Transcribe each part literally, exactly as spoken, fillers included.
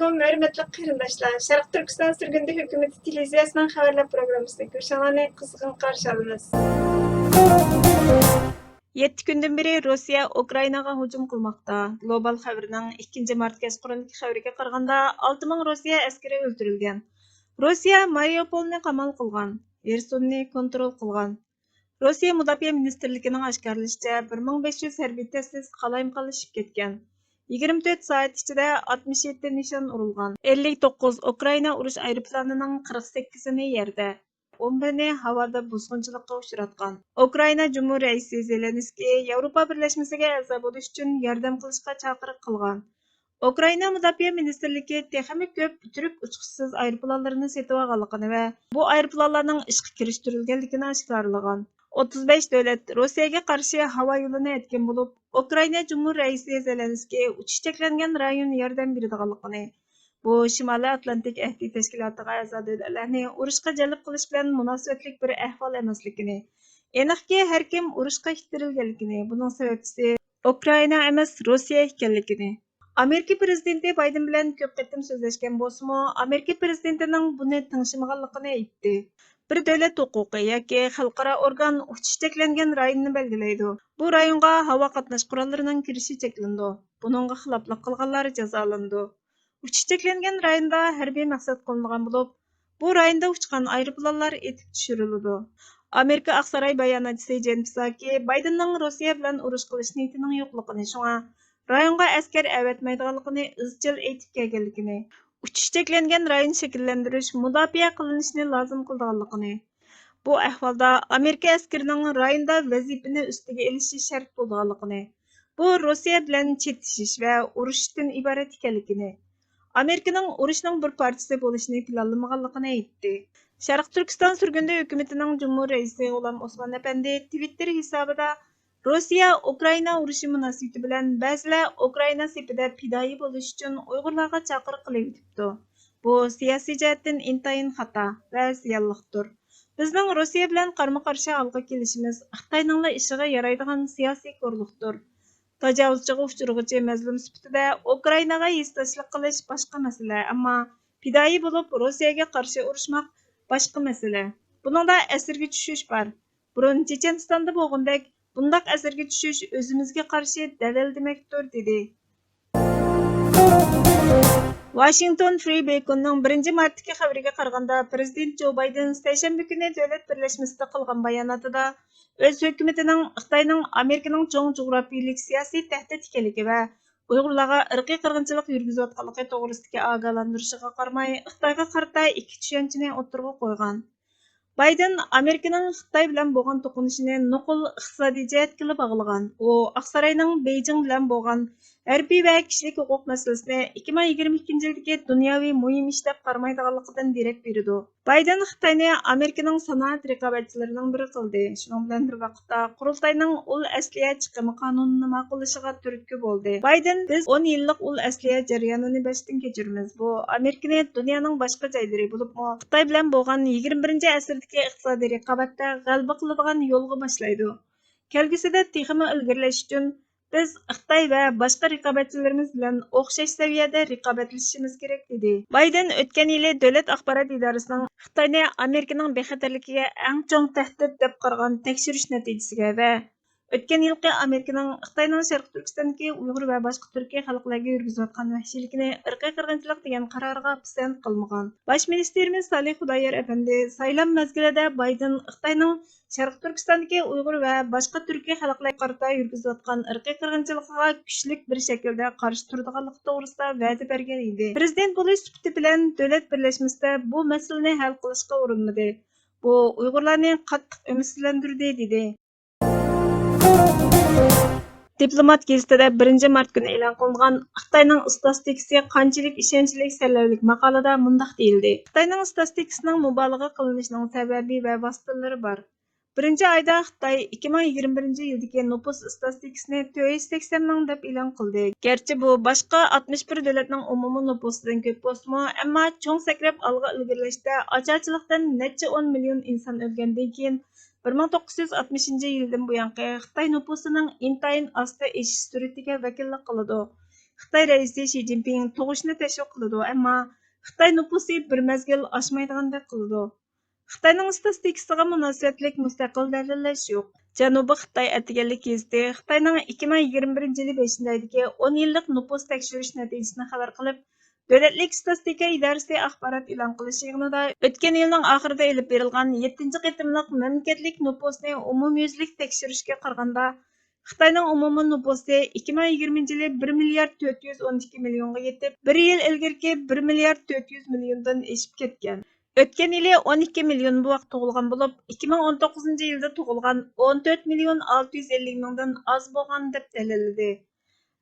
ھۆرمەتلىك قېرىنداشلار، شەرقىي تۈركىستان سۈرگۈندە ھۆكۈمىتى تېلېۋىزىيەسىنىڭ خەۋەرلەر پروگراممىسىنى كۆرۈشۈڭلارنى قىزغىن قارشى ئالىمىز. يەتتە كۈندىن بېرى روسىيە ئۇكرائىناغا ھۇجۇم قىلماقتا. گلوبال خەۋىرىنىڭ ئىككىنچى مارت كەچقۇرۇنىدىكى خەۋىرىگە قارىغاندا، ئالتە مىڭ روسىيە ئەسكىرى ئۆلتۈرۈلگەن. روسىيە مارىئۇپولنى قامال قىلغان، ھېرسوننى كونترول قىلغان. روسىيە مۇداپىئە مىنىستىرلىكىنىڭ ئاشكارىلىشىچە، بىر مىڭ بەش يۈز ھەربىي تەسىس قالايمىقانلىشىپ كەتكەن. يىگىرمە تۆت سائەت ئىچىدە ئاتمىش يەتتە نىشان ئۇرۇلغان. ئەللىك توققۇز ئۇكرائىنا ئۇرۇش ئايروپىلانىنىڭ قىرىق سەككىزىنى يەردە، ئون بىرىنى ھاۋادا بۇزغۇنچىلىققا ئۇچراتقان. ئۇكرائىنا جۇمھۇر رەئىسى زېلېنسكىي ياۋروپا بىرلەشمىسىگە ئەزا بولۇش ئۈچۈن ياردەم قىلىشقا چاقىرىق قىلغان. ئۇكرائىنا مۇداپىئە مىنىستىرلىكى تېخىمۇ كۆپ تۈرك ئۇچقۇچىسىز ئايروپىلانلىرىنى سېتىۋالغانلىقىنى ۋە بۇ ئايروپىلانلارنىڭ ئىشقا كىرىشتۈرۈلگەنلىكىنى ئاشكارىلىغان. ئوتتۇز بەش دۆلەت روسىيەگە قارشى ھاۋا يولىنى ئەتكەن بولۇپ، ئۇكرائىنا جۇمھۇر رەئىسى زېلېنسكىي ئۇچۇش چەكلەنگەن رايون ياردەم بېرىدىغانلىقىنى، بۇ شىمالىي ئاتلانتىك ئەھدى تەشكىلاتىغا ئەزا دۆلەتلەرنى ئۇرۇشقا جەلپ قىلىش بىلەن مۇناسىۋەتلىك بىر ئەھۋال ئەمەسلىكىنى، ئېنىقكى، ھەر كىم ئۇرۇشقا ئىتتىرىلگەنلىكىنى، بۇنىڭ سەۋەبچىسى ئۇكرائىنا ئەمەس، روسىيە ئىكەنلىكىنى. ئامېرىكا پىرېزىدېنتى بايدېن بىلەن كۆپ قېتىم سۆزلەشكەن بولسىمۇ، ئامېرىكا پىرېزىدېنتىنىڭ بۇنى تىڭشىمىغانلىقىنى ئېيتتى. بىر دۆلەت ھوقۇقى ياكى خەلقئارا ئورگان ئۇچۇش چەكلەنگەن رايوننى بەلگىلەيدۇ. بۇ رايونغا ھاۋا قاتناش قوراللىرىنىڭ كىرىشى چەكلىنىدۇ. بۇنىڭغا خىلاپلىق قىلغانلار جازالىنىدۇ. ئۇچۇش چەكلەنگەن رايوندا ھەربىي مەقسەت قىلىنغان بولۇپ، بۇ رايوندا ئۇچقان ئايروپىلانلار ئېتىپ چۈشۈرۈلىدۇ. ئامېرىكا ئاقساراي باياناتچىسى جېن پساكى بايدېننىڭ روسىيە بىلەن ئۇرۇش قىلىش نىيىتىنىڭ يوقلۇقىنى، شۇڭا رايونغا ئەسكەر ئەۋەتمەيدىغانلىقىنى ئىزچىل ئېيتىپ كەلگەنلىكىنى، ئۇچۇش چەكلەنگەن رايون شەكىللەندۈرۈش، مۇداپىئە قىلىنىشنى لازىم قىلىدىغانلىقىنى، بۇ ئەھۋالدا ئامېرىكا ئەسكىرىنىڭ رايوندا ۋەزىپىنى ئۈستىگە ئېلىشى شەرت بولىدىغانلىقىنى، بۇ روسىيە بىلەن چېتىشىش ۋە ئۇرۇشتىن ئىبارەت ئىكەنلىكىنى، ئامېرىكىنىڭ ئۇرۇشنىڭ بىر پارچىسى بولۇشنى پىلانلىمىغانلىقىنى ئېيتتى. شەرقىي تۈركىستان سۈرگۈندە ھۆكۈمىتىنىڭ جۇمھۇر رەئىسى غۇلام ئوسمان ئەپەندى تىۋىتتېر ھېسابىدا، روسىيە ئۇكرائىنا ئۇرۇشى مۇناسىۋىتى بىلەن بەزىلەر ئۇكرائىنا سېپىدە پىدائىي بولۇش ئۈچۈن ئۇيغۇرلارغا چاقىرىق قىلىۋېتىپتۇ. بۇ سىياسىي جەھەتتىن ئىنتايىن خاتا ۋە زىيانلىقتۇر. بىزنىڭ روسىيە بىلەن قارمۇ قارشى ھالغا كېلىشىمىز خىتاينىڭلا ئىشىغا يارايدىغان سىياسىي كورلۇقتۇر. تاجاۋۇزچىغا ئۇچرىغۇچى مەزلۇم سۈپىتىدە ئۇكرائىناغا ھېسداشلىق قىلىش باشقا مەسىلە، ئەمما پىدائىي بولۇپ روسىيەگە قارشى ئۇرۇشماق باشقا مەسىلە. بۇنىڭدا ئەسىرگە چۈشۈش بار. بۇرۇن چېچەنىستاندا بولغىنىدەك، بۇنداق ئەسىرگە چۈشۈش ئۆزىمىزگە قارشى دەلىل دېمەكتۇر، دېدى. ۋاشىنگتون فرى بېكوننىڭ بىرىنچى مارتتىكى خەۋىرىگە قارىغاندا، پىرېزىدېنت جو بايدېن سەيشەنبە كۈنى دۆلەت بىرلەشمىسىدە قىلغان باياناتىدا، ئۆز ھۆكۈمىتىنىڭ خىتاينىڭ ئامېرىكىنىڭ چوڭ جۇغراپىيىلىك سىياسىي تەھدىت ئىكەنلىكى ۋە ئۇيغۇرلارغا ئىرقىي قىرغىنچىلىق يۈرگۈزۈۋاتقانلىقى توغرىسىدىكى ئاگاھلاندۇرۇشىغا قارىماي، خىتايغا قارىتا ئىككى چۈشەنچىنى ئوتتۇرىغا قويغان. بايدېن ئامېرىكىنىڭ خىتاي بىلەن بولغان توقۇنۇشىنى نوقۇل ئىقتىسادىي جەھەتكىلا باغلىغان. ئۇ ئاقساراينىڭ بېيجىڭ بىلەن بولغان ھەربىي ۋە كىشىلىك ھوقۇق مەسىلىسىنى ئىككى مىڭ يىگىرمە ئىككىنچى يىلدىكى دۇنياۋى مۇھىم ئىش دەپ قارىمايدىغانلىقىدىن دېرەك بېرىدۇ. بايدېن خىتاينى ئامېرىكىنىڭ سانائەت رىقابەتچىلىرىنىڭ بىرى قىلدى. شۇنىڭ بىلەن بىر ۋاقىتتا، قۇرۇلتاينىڭ ئۇل ئەسلىھە چىقىمى قانۇنىنى ماقۇللىشىغا تۈرتكە بولدى. بايدېن، بىز ئون يىللىق ئۇل ئەسلىھە جەريانىنى باشتىن كەچۈرىمىز. بۇ ئامېرىكىنى دۇنيانىڭ باشقا جايلىرى، بولۇپمۇ خىتاي بىلەن بولغان يىگىرمە بىرىنچى ئەسىردىكى ئىقتىسادىي رىقابەتتە غەلىبە قىلىدىغان يولغا باشلايدۇ. كەلگۈسىدە تېخىمۇ ئىلگىرىلەش ئۈچۈن، بىز خىتاي ۋە باشقا رىقابەتچىلىرىمىز بىلەن ئوخشاش سەۋىيەدە رىقابەتلىشىشىمىز كېرەك، دېدى. بايدېن ئۆتكەن يىلى دۆلەت ئاخبارات ئىدارىسىنىڭ خىتاينى ئامېرىكىنىڭ بىخەتەرلىكىگە ئەڭ چوڭ تەھدىت دەپ قارىغان تەكشۈرۈش نەتىجىسىگە ۋە ئۆتكەن يىلقى ئامېرىكىنىڭ خىتاينىڭ شەرقىي تۈركىستاندىكى ئۇيغۇر ۋە باشقا تۈركىي خەلقلەرگە يۈرگۈزۈۋاتقان ۋەھشىيلىكىنى ئىرقىي قىرغىنچىلىق دېگەن قارارىغا پىسەنت قىلمىغان. باش مىنىستىرىمىز سالىھ خۇدايار ئەپەندى سايلام مەزگىلىدە بايدېن خىتاينىڭ شەرقىي تۈركىستاندىكى ئۇيغۇر ۋە باشقا تۈركىي خەلقلەرگە قارىتا يۈرگۈزۈۋاتقان ئىرقىي قىرغىنچىلىقىغا كۈچلۈك بىر شەكىلدە قارشى تۇرىدىغانلىقى توغرىسىدا ۋەدە بەرگەن ئىدى. پىرېزىدېنت بولۇش سۈپىتى بىلەن دۆلەت بىرلەشمىسىدە بۇ مەسىلىنى ھەل قىلىشقا ئۇرۇنمىدى. بۇ ئۇيغۇرلارنى قاتتىق ئۈمىدسىزلەندۈردى، دېدى. دىپلومات گېزىتىدە بىرىنچى مارت كۈنى ئېلان قىلىنغان خىتاينىڭ ئىستاتىستىكىسى قانچىلىك ئىشەنچلىك سەنلەۋلىك ماقالىدا مۇنداق دېيىلدى: خىتاينىڭ ئىستاتىستىكىسىنىڭ مۇبالىغە قىلىنىشىنىڭ سەۋەبى ۋە ۋاسىتىلىرى بار. بىرىنچى ئايدا خىتاي ئىككى مىڭ يىگىرمە بىرىنچى يىلدىكى نوپۇس ئىستاتىستىكىسىنى تۆت يۈز سەكسەن مىڭ دەپ ئېلان قىلدى. گەرچە بۇ باشقا ئاتمىش بىر دۆلەتنىڭ ئومۇمىي نوپۇسىدىن كۆپ بولسىمۇ، ئەمما چوڭ سەكرەپ ئالغا ئىلگىرىلەشتە ئاچارچىلىقتىن نەچچە ئون مىليون ئىنسان ئۆلگەندىن كېيىن، بىر مىڭ توققۇز يۈز ئاتمىشىنچى يىلدىن بۇيانقى خىتاي نوپۇسىنىڭ ئىنتايىن ئاستا ئېشىش سۈرئىتىگە ۋەكىللىك قىلىدۇ. خىتاي رەئىسى شى جىنپىڭ تۇغۇشنى تەشۋىق قىلىدۇ، ئەمما خىتاي نوپۇسى بىر مەزگىل ئاشمايدىغاندەك قىلىدۇ. خىتاينىڭ ئىستاتىستىكىسىغا مۇناسىۋەتلىك مۇستەقىل دەلىللەش يوق. جەنۇبىي خىتاي ئەتىگەنلىك گېزىتى خىتاينىڭ ئىككى مىڭ يىگىرمە بىرىنچى يىلى بەشىنچى ئايدىكى ئون يىللىق نوپۇس تەكشۈرۈش نەتىجىسىنى خەۋەر قىلىپ، دۆلەتلىك ئىستاتىستىكا ئىدارىسى ئاخبارات ئېلان قىلىش يىغىنىدا ئۆتكەن يىلنىڭ ئاخىرىدا ئېلىپ بېرىلغان يەتتىنچى قېتىملىق مەملىكەتلىك نوپۇسنى ئومۇميۈزلۈك تەكشۈرۈشكە قارىغاندا، خىتاينىڭ ئومۇمىي نوپۇسى ئىككى مىڭ يىگىرمىنچى يىلى بىر مىليارد تۆت يۈز ئون ئىككى مىليونغا يېتىپ، بىر يىل ئىلگىرىكى بىر مىليارد تۆت يۈز مىليوندىن ئېشىپ كەتكەن. ئۆتكەن يىلى ئون ئىككى مىليون بوۋاق تۇغۇلغان بولۇپ، ئىككى مىڭ ئون توققۇزىنچى يىلدا تۇغۇلغان ئون تۆت مىليون ئالتە يۈز ئەللىك مىڭدىن ئاز بولغان، دەپ دەلىللىدى.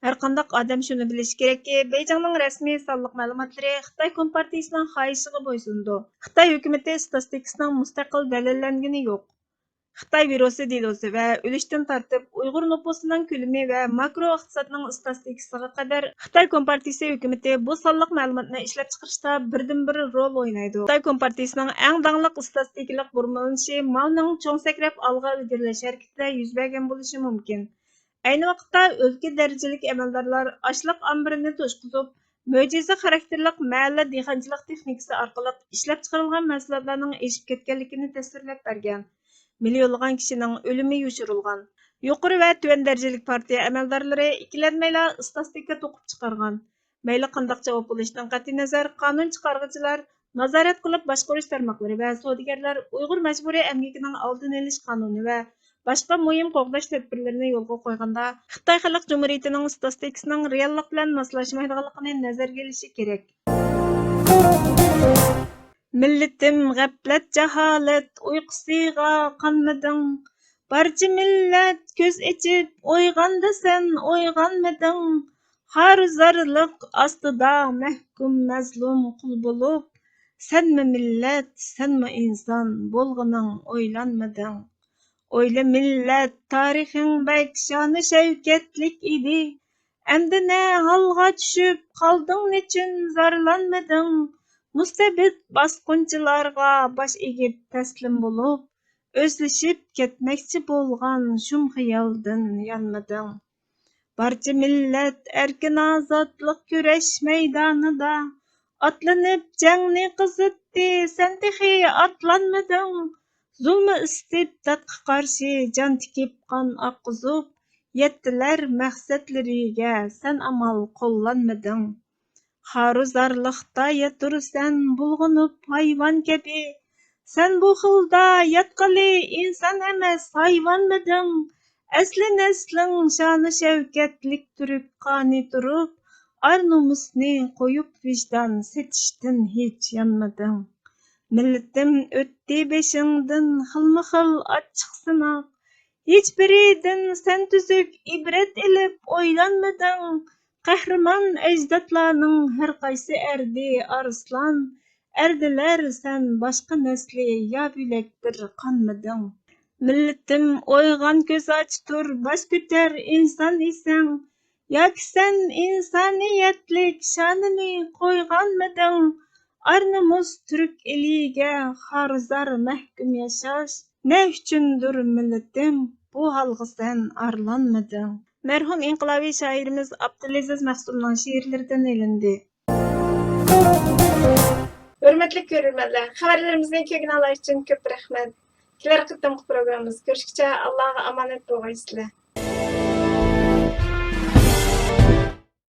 ھەرقانداق ئادەم شۇنى بىلىشى كېرەككى، بېيجىڭنىڭ رەسمىي سانلىق مەلۇماتلىرى خىتاي كومپارتىيىسىنىڭ خاھىشىغا بويسۇنىدۇ. خىتاي ھۆكۈمىتى ئىستاتىستىكىسىنىڭ مۇستەقىل دەلىللەنگىنى يوق. خىتاي ۋىرۇسى دېلوسى ۋە ئۆلۈشتىن تارتىپ ئۇيغۇر نوپۇسىنىڭ كۆلىمى ۋە ماكرو ئىقتىسادنىڭ ئىستاتىستىكىسىغا قەدەر خىتاي كومپارتىيىسى ھۆكۈمىتى بۇ سانلىق مەلۇماتنى ئىشلەپچىقىرىشتا بىردىنبىر رول ئوينايدۇ. خىتاي كومپارتىيىسىنىڭ ئەڭ داڭلىق ئىستاتىستىكىلىق بۇرمىلىنىشى ماۋنىڭ چوڭ سەكرەپ ئالغا ئىلگىرىلەش ھەرىكىتىدە يۈز بەرگەن بولۇشى مۇمكىن. ئەينى ۋاقىتتا ئۆلكە دەرىجىلىك ئەمەلدارلار ئاشلىق ئامبىرىنى توشقۇزۇپ، مۆجىزە خاراكتېرلىق مەھەللە دېھقانچىلىق تېخنىكىسى ئارقىلىق ئىشلەپچىقىرىلغان مەھسۇلاتلارنىڭ ئېشىپ كەتكەنلىكىنى تەسۋىرلەپ بەرگەن. مىليونلىغان كىشىنىڭ ئۆلۈمى يوشۇرۇلغان. يۇقىرى ۋە تۆۋەن دەرىجىلىك پارتىيە ئەمەلدارلىرى ئىككىلەنمەيلا ئىستاتىستىكا توقۇپ چىقارغان. مەيلى قانداق جاۋاب بولۇشىدىن قەتئىينەزەر، قانۇن چىقارغۇچىلار، نازارەت قىلىپ باشقۇرۇش تارماقلىرى ۋە سودىگەرلەر ئۇيغۇر مەجبۇرىي ئەمگىكىنىڭ ئالدىنى ئېلىش قانۇنى ۋە باشقا مۇھىم قوغداش تەدبىرلىرىنى يولغا قويغاندا، خىتاي خەلق جۇمھۇرىيىتىنىڭ ئىستاتىستىكىسىنىڭ رېئاللىق بىلەن ماسلاشمايدىغانلىقىنى نەزەرگە ئېلىشى كېرەك. مىللىتىم، غەپلەت، جاھالەت ئۇيقۇسىغا قانمىدىڭ. بارچە مىللەت كۆز ئېچىپ ئويغاندى، سەن ئويغانمىدىڭ. خارۇزارلىق ئاستىدا مەھكۇم مەزلۇم قۇل بولۇپ، سەنمۇ مىللەت، سەنمۇ ئىنسان بولغىنىڭ ئويلانمىدىڭ. ئويلا مىللەت، تارىخىڭ بەك شانۇ شەۋكەتلىك ئىدى. ئەمدى نە ھالغا چۈشۈپ قالدىڭ، نېچۈن زارلانمىدىڭ؟ مۇستەبىت باسقۇنچىلارغا باش ئېگىپ تەسلىم بولۇپ، ئۆزلىشىپ كەتمەكچى بولغان شۇم خىيالدىن يانمىدىڭ. بارچە مىللەت ئەركىن ئازادلىق كۈرەش مەيدانىدا ئاتلىنىپ جەڭنى قىزىتتى، سەن تېخى ئاتلانمىدىڭ. زۇلمى ئىستىبداتقا قارشى جان تىكىپ قان ئاققۇزۇپ، يەتتىلەر مەقسەتلىرىگە سەن ئامال قوللانمىدىڭ. خارۇزارلىقتا ياتۇرسەن بۇلغىنىپ ھايۋان كەبى. سەن بۇ خىلدا ياتقىلى ئىنسان ئەمەس، ھايۋانمىدىڭ؟ ئەسلى نەسلىڭ شانۇ شەۋكەتلىك تۈرك قانى تۇرۇپ، ئار نومۇسنى قويۇپ ۋىجدان سېتىشتىن ھېچ يانمىدىڭ. مىللىتىم، ئۆتتى بېشىڭدىن خىلمۇ خىل ئاچچىق سىناق. ھېچبىرىدىن سەن تۈزۈك ئىبرەت ئېلىپ ئويلانمىدىڭ. قەھرىمان ئەجدادلارنىڭ ھەر قايسى ئەردى ئارسلان. ئەردىلەر سەن باشقا نەسلى يا بۆلەكتۇر قانمىدىڭ. مىللىتىم، ئويغان، كۆز ئاچ تۇر، باش كۆتەر ئىنسان ئىسەڭ. ياكى سەن ئىنسانىيەتلىك شانىنى قويغانمىدىڭ؟ ئار نومۇس تۈرك ئېلىگە خارۇزار مەھكۇم ياشاش. نە ئۈچۈندۇر مىللىتىم، بۇ ھالغا سەن ئارلانمىدىڭ. مەرھۇم ئىنقىلابىي شائىرىمىز ئابدۇلئەزىز مەخسۇمنىڭ شېئىرلىرىدىن ئېلىندى. ھۆرمەتلىك كۆرۈرمەنلەر، خەۋەرلىرىمىزنى كۆرگىنىڭلار ئۈچۈن كۆپ رەھمەت. كېلەر قېتىمقى پروگراممىمىزدا كۆرۈشكىچە ئاللاغا ئامانەت بولغايسىلەر.